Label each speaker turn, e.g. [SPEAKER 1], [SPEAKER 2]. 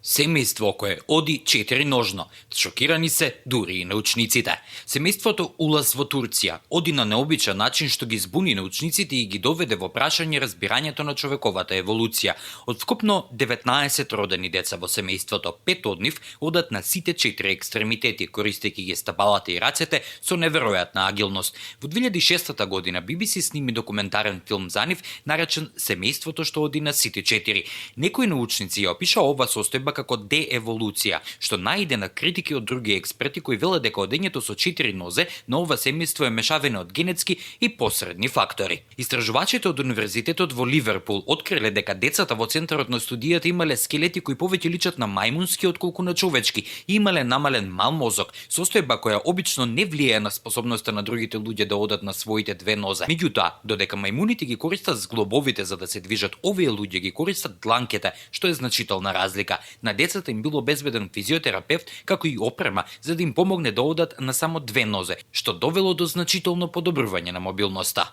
[SPEAKER 1] Семејство кое оди четириножно. Шокирани се дури и научниците. Семејството улаз во Турција оди на необичен начин што ги збуни научниците и ги доведе во прашање разбирањето на човековата еволуција. Од вкупно 19 родени деца во семејството, 5 од нив одат на сите 4 екстремитети, користејќи ги стапалата и рацете со неверојатна агилност. Во 2006 година BBC сними документарен филм за нив, наречен Семејството што оди на сите 4. Некои научници ја опиша ова состојба како дееволуција, што најде на критики од други експерти кои велат дека одењето со 4 нозе на ова семејство е мешавина од генетски и посредни фактори. Истражувачите од Универзитетот во Ливерпул откриле дека децата во центарот на студијата имале скелети кои повеќе личат на мајмунски отколку на човечки и имале намален мал мозок, состојба која обично не влијае на способноста на другите луѓе да одат на своите две нозе. Меѓутоа, додека мајмуните ги користат зглобовите за да се движат, овие луѓе ги користат дланките, што е значителна разлика. На децата им било обезбеден физиотерапевт, како и опрема, за да им помогне да одат на само две нозе, што довело до значително подобрување на мобилноста.